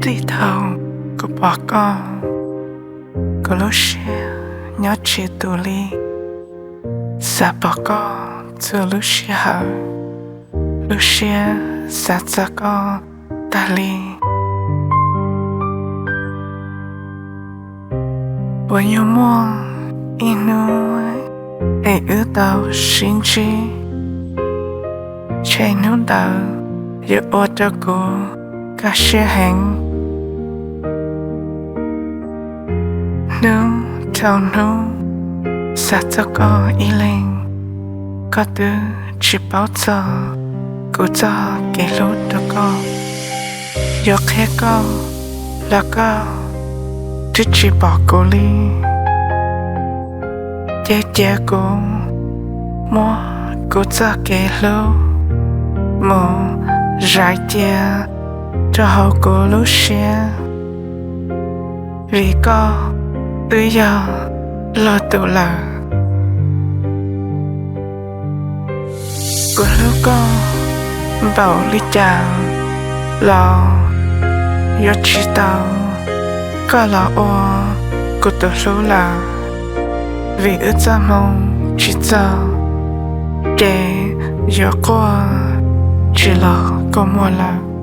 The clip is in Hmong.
Txij thaum kuv pom koj, kuv lub siab nyob tsis tus li. Xav pom koj txhua lub sij hawm, lub siab xav txog koj tag li. Puas yuav muaj ib hnub es wb tau sib ntsib? Ntshe hnub ntawd yuav ua rau kuv kaj siab heev. Hnub dhau hnub xav txog koj ib leeg, koj twb tsis paub txog kuv txoj kev hlub rau koj. Yuav qhia koj los koj twb tsis pom kuv li. Ces cia kuv muab kuv txoj kev hlub mus zais cia rau hauv kuv lub siab, vim koj twb yog luag tus lawm. Kuv hlub koj npaum li cas los yuav tsis tau koj los ua kuv tus hlub lawm, vim wb txoj hmoo tsis txog, ces yuav quaj tsis los kua muag lawm.